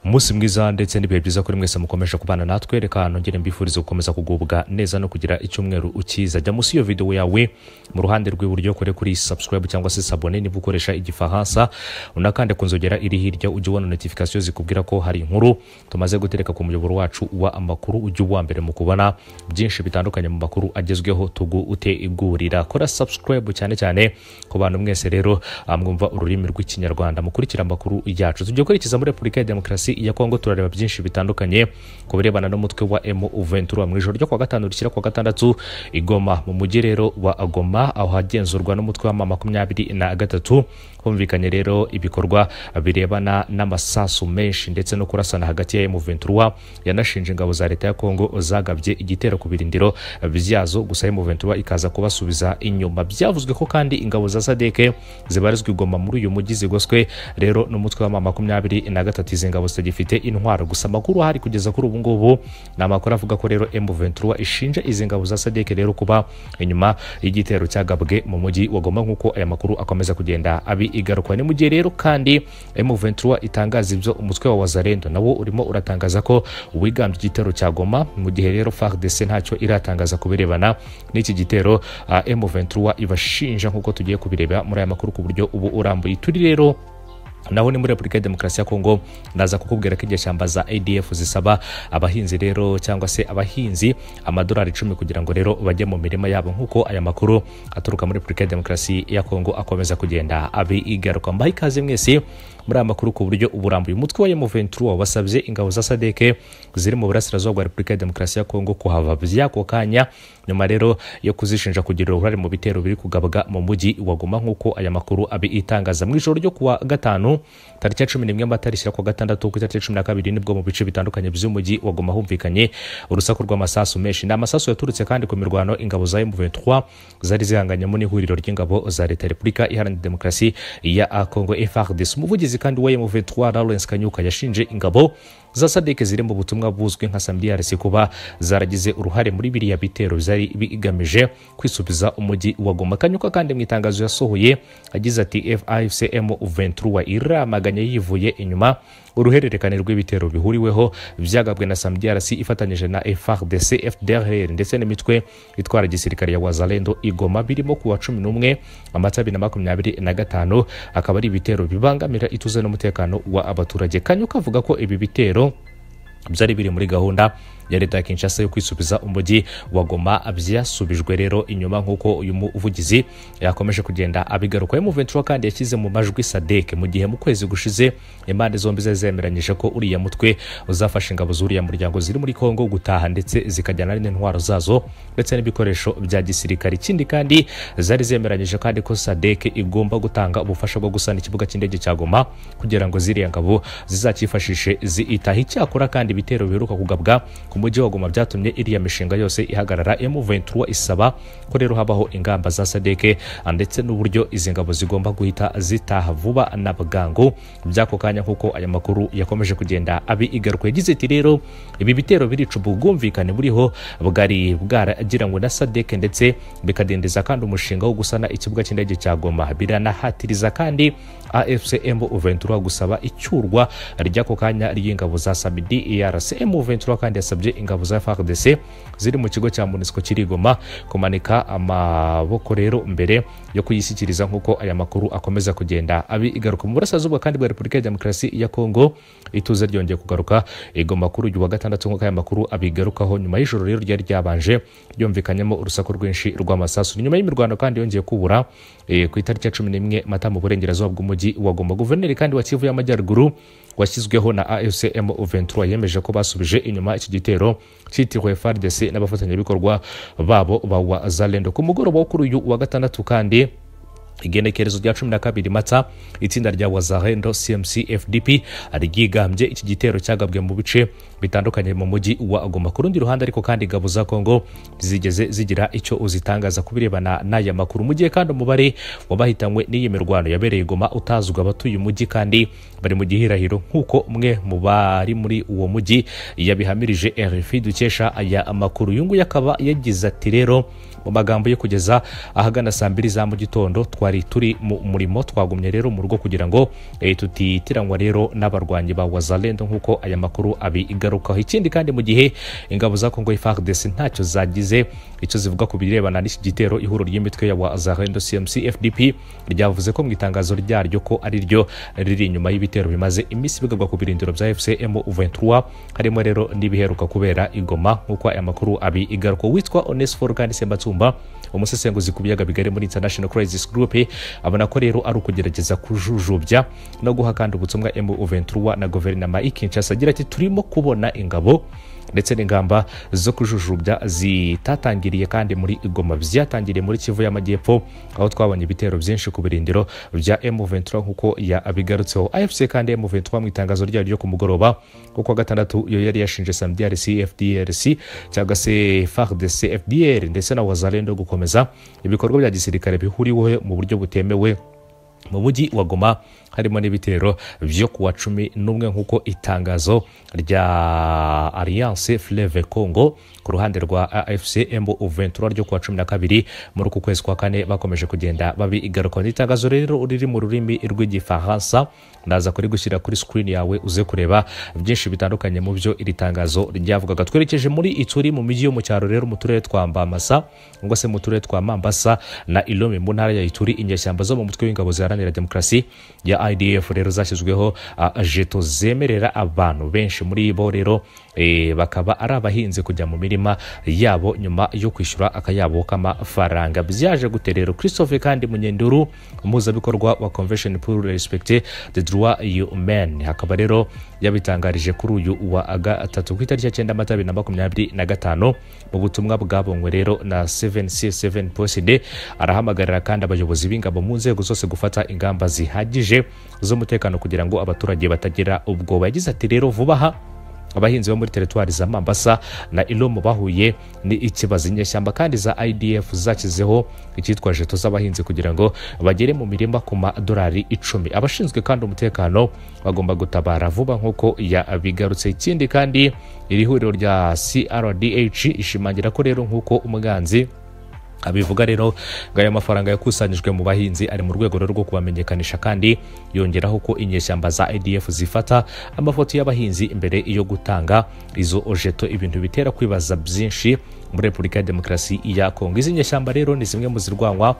Umunsi mwiza ndetse n'ibihe byiza kuri mwese mukomeje kubana natwe. Reka nongere mbifurize gukomeza kugubwa neza no kugira icyumweru ukiza. Jya munsi iyo video yawe mu ruhande rw'iburyo kore kuri subscribe cyangwa se s'abonner niba ukoresha igifaransa, unakande ku nzogera iri hirya ujye ubona notification zikubwira ko hari inkuru tumaze gutereka ku muyoboro wacu wa amakuru, ujye uwa mbere mu kubona byinshi bitandukanye mu makuru agezweho tugutegurira. Kora subscribe cyane cyane ku bantu mwese rero mwumva ururimi rw'ikinyarwanda mukurikira amakuru yacu. Tujye kwerekeza muri Repubulika ya Demokarasi ya Kongo, turareba byinshi bitandukanye ku birebana n'umutwe wa M23. Mu ijoro ryo kuwa gatanu rishyira kuwa gatandatu igoma mu mujyi rero wa Goma, aho hagenzurwa n'umutwe wa M23, humvikanye rero ibikorwa birebana n'amasasu menshi ndetse no kurasana hagati ya M23 yanashinje ingabo za leta ya Kongo zagabye igitero ku birindiro byazo, gusa M23 ikaza kubasubiza inyuma. Byavuzwe ko kandi ingabo za SADC zibarizwa igoma muri uyu mujyi zigoswe rero n'umutwe wa M23, izi ngabo zitagifite intwaro. Gusa amakuru ahari kugeza kuri ubu ngubu ni amakuru avuga ko rero M23 ishinja izi ngabo za SADC rero kuba inyuma y'igitero cyagabwe mu mujyi wa Goma, nk'uko aya makuru akomeza kugenda abi igarukwa. Ni mu gihe rero kandi M23 itangaza ibyo, umutwe wa Wazalendo nawo urimo uratangaza ko wigambye igitero cya Goma, mu gihe rero FARDC ntacyo iratangaza kubirebana n'iki gitero M23 ibashinja, nk'uko tugiye kubireba muri aya makuru ku buryo ubu urambuye. Turi rero naho ni muri Repubulika ya Demokarasi ya Kongo, ndaza kukubwira ko inyeshyamba za ADF zisaba abahinzi rero cyangwa se abahinzi amadolari 10 kugira ngo rero bajye mu mirima yabo, nk'uko aya makuru aturuka muri Repubulika ya Demokarasi ya Kongo akomeza kugenda abigaruka. Mbahe ikaze mwese muri aya makuru ku buryo uburambuye. Umutwe wa M23 wasabye ingabo za SADC ziri mu burasirazuba bwa Repubulika ya Demokarasi ya Kongo kuhava by'ako kanya, nyuma rero yo kuzishinja kugira uruhare mu bitero biri kugabwa mu mujyi wa Goma, nk'uko aya makuru abitangaza. Mu ijoro ryo kuwa gatanu tariki ya 11 Mata rishyira kuwa gatandatu ku itariki ya 12 nibwo mu bice bitandukanye by'umujyi wa Goma humvikanye urusaku rw'amasasu menshi. Ni amasasu yaturutse kandi ku mirwano ingabo za M23 zari zihanganyemo n'ihuriro ry'ingabo za Leta ya Repubulika Iharanira Demokarasi ya Kongo FARDC. Umuvugizi kandi wa M23 Lawrence Kanyuka yashinje ingabo za SADC ziri mu butumwa buzwi nka SAMIDRC kuba zaragize uruhare muri biriya bitero byari bigamije kwisubiza umujyi wa Goma. Kanyuka kandi mu itangazo yasohoye agize ati AFC M23 iramaganye yivuye inyuma uruhererekane rw'ibitero bihuriweho byagabwe na SAMIDRC ifatanyije na FARDC, FDLR ndetse n'imitwe itwara gisirikare ya Wazalendo igoma, birimo kuwa 11 Amata 2025, akaba ari ibitero bibangamira ituze n'umutekano wa abaturage. Kanyuka avuga ko ibi bitero byari biri muri gahunda ya leta ya Kinshasa yo kwisubiza umujyi wa Goma, byasubijwe rero inyuma, nk'uko uyu muvugizi yakomeje kugenda abigaruka. M23 kandi yashyize mu majwi SADC mu gihe mu kwezi gushize impande zombi zemeranyije ko uriya mutwe uzafasha ingabo z'uriya muryango ziri muri Kongo gutaha ndetse zikajyana n'intwaro zazo ndetse n'ibikoresho bya gisirikare. Ikindi kandi zari zemeranyije kandi ko SADC igomba gutanga ubufasha bwo gusana ikibuga cy'indege cya Goma kugira ngo ziriya ngabo zizakifashishe zitaha. Icyakora kandi ibitero biheruka kugabwa ku mujyi wa Goma byatumye iriya mishinga yose ihagarara. M23 isaba ko rero habaho ingamba za SADC ndetse n'uburyo izi ngabo zigomba guhita zitaha vuba na bwangu by'ako kanya, nk'uko aya makuru yakomeje kugenda abigaruka. Yagize ati rero ibi bitero birica ubwumvikane buriho bwari bwaragiranywe na SADC ndetse bikadindiza kandi umushinga wo gusana ikibuga cy'indege cya Goma, biranahatiriza kandi AFC M23 gusaba icyurwa ry'ako kanya ry'ingabo za SAMIDRC. M23 kandi yasabye ingabo za FARDC ziri mu kigo cya MONUSCO kiri Goma kumanika amaboko rero mbere yo kuyishyikiriza, nk'uko aya makuru akomeza kugenda abigaruka. Mu burasirazuba kandi bwa Repubulika ya Demokarasi ya Kongo ituze ryongeye kugaruka igoma kuri uyu wa gatandatu, nk'uko aya makuru abigarukaho, nyuma y'ijoro rero ryari ryabanje ryumvikanyemo urusaku rwinshi rw'amasasu. Nyuma y'imirwano kandi yongeye kubura ku itariki ya 11 Mata mu burengerazuba bw'umujyi wa Goma. Guverineri kandi wa Kivu y'Amajyaruguru washyizweho na AFC M23 yemeje ko basubije inyuma iki gitero cyitiriwe FARDC n'abafatanyabikorwa babo ba Wazalendo. Ku mugoroba wo kuri uyu wa gatandatu kandi igenekerezo rya 12 Mata, itsinda rya Wazalendo CMC FDP ryigambye iki gitero cyagabwe mu bice bitandukanye mu mujyi wa Goma. Ku rundi ruhande ariko kandi ingabo za Kongo zigeze zigira icyo uzitangaza kubirebana n'aya makuru, mu gihe kandi umubare wabahitanywe n'iyi mirwano yabereye Goma utazwi. Abatuye umujyi kandi bari mu gihirahiro, nk'uko umwe mu bari muri uwo mujyi yabihamirije RFI dukesha aya makuru. Uyu nguyu akaba yagize ati rero mu magambo yo kugeza ahagana saa 2 za mu gitondo Twari turi mu murimo, twagumye rero mu rugo kugira ngo tutitiranywa rero n'abarwanyi ba Wazalendo, nk'uko aya makuru abigarukaho. Ikindi kandi, mu gihe ingabo za Kongo FARDC ntacyo zagize icyo zivuga ku birebana n'iki gitero, ihuriro ry'imitwe ya Wazalendo CMC FDP ryavuze ko mu itangazo ryaryo ko ari ryo riri inyuma y'ibitero bimaze iminsi bigabwa ku birindiro bya AFC M23, harimo rero n'ibiheruka kubera i Goma, nk'uko aya makuru abigaruka. Witwa Onesphore kandi Sembatsumba, umusesenguzi ku biyaga bigari muri International Crisis Group, abona ko rero ari ukugerageza kujujubya no guha kandi ubutumwa M23 na guverinoma y'i Kinshasa. Agira ati turimo kubona ingabo ndetse n'ingamba zo kujujubya zitatangiriye kandi muri Goma, byatangiriye muri Kivu y'Amajyepfo, aho twabonye ibitero byinshi ku birindiro bya M23, nk'uko yabigarutseho. AFC kandi M23 mu itangazo ryayo ryo ku mugoroba kuko gatandatu yo yari yashinje SAMIDRC FDRC cyangwa se FARDC FDR ndetse na Wazalendo gukomeza ibikorwa bya gisirikare bihuriweho mu buryo butemewe mu mujyi wa Goma, harimo n'ibitero byo kuwa 11, nk'uko itangazo rya Alliance Fleuve Congo ku ruhande rwa AFC M23 ryo kuwa 12 muri uku kwezi kwa kane bakomeje kugenda babigaruka. Itangazo rero riri mu rurimi rw'Igifaransa, ndaza kuri gushyira kuri screen yawe uze kureba byinshi bitandukanye mu byo iri tangazo ryavugaga. Twerekeje muri Ituri, mu mijyi yo mu cyaro rero, mu turere twa Mbamasa ngo se mu turere twa Mambasa na Ilome mu ntara ya Ituri, inyeshyamba zo mu mutwe w'ingabo ziharanira demokarasi ya IDF rero zashyizweho jeto zemerera abantu benshi muri bo rero bakaba ari abahinzi kujya mu mirima yabo nyuma yo kwishyura akayabo k'amafaranga. Byaje gute rero? Christophe kandi Munyenduru, umuhuzabikorwa wa Convention pour le respect des droits humains, hakaba rero yabitangarije kuri uyu wa gatatu ku itariki ya 9 Mata 2025 mu butumwa bwabonywe rero na 7C7 Poside. Arahamagarira kandi abayobozi b'ingabo mu nzego zose gufata ingamba zihagije z'umutekano kugira ngo abaturage batagira ubwoba. Yagize ati rero vuba aha abahinzi bo muri teritwari za Mambasa na Ilomo bahuye ni ikibazo. Inyeshyamba kandi za IDF zakizeho icyitwa jeto z'abahinzi kugira ngo bagere mu mirima ku madolari 10. Abashinzwe kandi umutekano bagomba gutabara vuba, nk'uko yabigarutse. Ikindi kandi, iri huriro rya CRDH ishimangira ko rero nk'uko umuganzi abivuga rero ngo aya mafaranga yakusanyijwe mu bahinzi ari mu rwego rwo kubamenyekanisha, kandi yongeraho ko inyeshyamba za ADF zifata amafoto y'abahinzi imbere yo gutanga izo ojeto, ibintu bitera kwibaza byinshi muri Repubulika ya Demokarasi ya Kongo. Izi nyeshyamba rero ni zimwe mu zirwanywa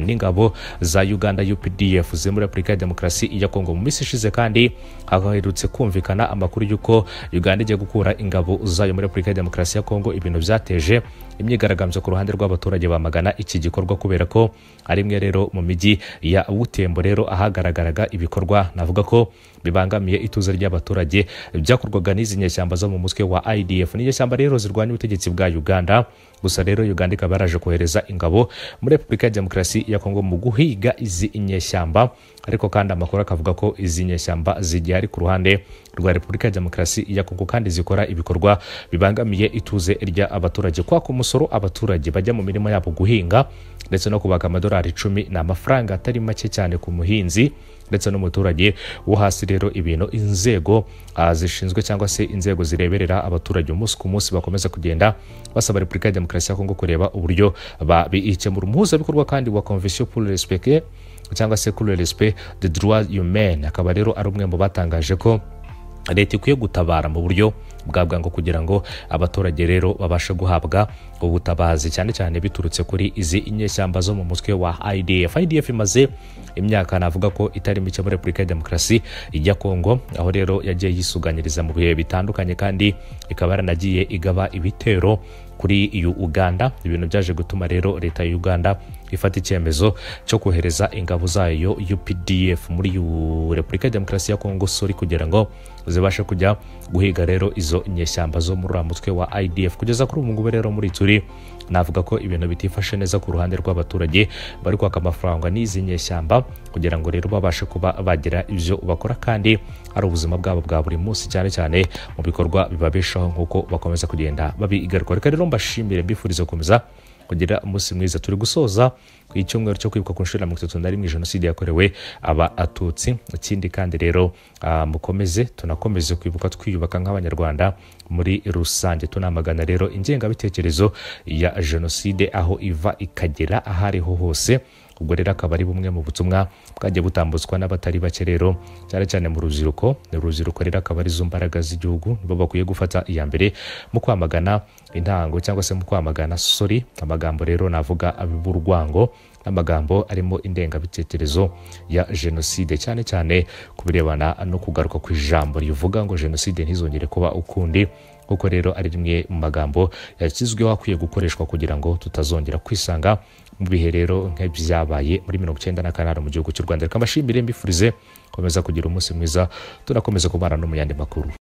n'ingabo za Uganda UPDF ziri muri Repubulika ya Demokarasi ya Kongo. Mu minsi ishize kandi haherutse kumvikana amakuru y'uko Uganda igiye gukura ingabo zayo muri Repubulika ya Demokarasi ya Kongo, ibintu byateje imyigaragambyo ku ruhande rw'abaturage bamagana iki gikorwa, kubera ko ari imwe rero mu mijyi ya Butembo rero ahagaragaraga ibikorwa navuga ko bibangamiye ituze ry'abaturage byakorwaga n'izi nyeshyamba zo mu mutwe wa IDF. Ni inyeshyamba rero zirwanya ubutegetsi bwa Uganda. Gusa rero Uganda ikaba yaraje kohereza ingabo muri Repubulika ya Demokarasi ya Kongo mu guhiga izi inyeshyamba, ariko kandi amakuru akavuga ko izi nyeshyamba zigihari ku ruhande rwa Repubulika ya Demokarasi ya Kongo kandi zikora ibikorwa bibangamiye ituze ry'abaturage. Kwaka umusoro abaturage bajya mu mirima yabo guhinga ndetse no kubaka amadolari 10 ni amafaranga atari make cyane ku muhinzi ndetse n'umuturage wo hasi. Rero ibintu inzego zishinzwe cyangwa se inzego zireberera abaturage umunsi ku munsi bakomeza kugenda basaba Repubulika ya Demokarasi ya Kongo kureba uburyo babikemura. Umuhuzabikorwa kandi wa Convention pour le respect cyangwa se pour le respect des droits humains akaba rero ari umwe mu batangaje ko leta ikwiye gutabara mu buryo bwa bwangu kugira ngo abaturage rero babashe guhabwa ubutabazi, cyane cyane biturutse kuri izi inyeshyamba zo mu mutwe wa IDF. IDF imaze imyaka navuga ko itari mike muri Repubulika ya Demokarasi ya Kongo, aho rero yagiye yisuganyiriza mu bihe bitandukanye kandi ikaba yaranagiye igaba ibitero kuri Uganda, ibintu byaje gutuma rero leta ya Uganda ifata icyemezo cyo kohereza ingabo zayo UPDF muri Repubulika ya Demokarasi ya Kongo sori, kugira ngo zibashe kujya guhiga rero izo nyeshyamba zo muri mutwe wa IDF. Kugeza kuri ubu ngubu rero muri Ituri navuga ko ibintu bitifashe neza ku ruhande rw'abaturage bari kwaka amafaranga n'izi nyeshyamba kugira ngo rero babashe kuba bagira ibyo bakora, kandi ari ubuzima bwabo bwa buri munsi, cyane cyane mu bikorwa bibabeshaho nk'uko bakomeza kugenda babigaruka. Reka rero mbashimire, mbifurize gukomeza kugira umunsi mwiza. Turi gusoza icyumweru cyo kwibuka ku nshuro ya 31 jenoside yakorewe Abatutsi. Ikindi kandi rero mukomeze tunakomeze kwibuka twiyubaka nk'Abanyarwanda muri rusange, tunamagana rero ingengabitekerezo ya jenoside aho iva ikagera aho ariho hose. Ubwo rero akaba ari bumwe mu butumwa bwagiye butambutswa n'abatari bake rero, cyane cyane mu rubyiruko. Urubyiruko rero akaba ari zo mbaraga z'igihugu, nibo bakwiye gufata iya mbere mu kwamagana intango cyangwa se mu kwamagana amagambo rero navuga ab'urwango n'amagambo arimo indengabitekerezo ya jenoside, cyane cyane ku birebana no kugaruka ku ijambo rivuga ngo jenoside ntizongere kuba ukundi, kuko rero ari rimwe mu magambo yashyizweho akwiye gukoreshwa kugira ngo tutazongera kwisanga mu bihe rero nk'ibyabaye muri 94 mu gihugu cy'u Rwanda. Reka mbashimire, mbifurize komeza kugira umunsi mwiza, tunakomeza kubana no mu yandi makuru.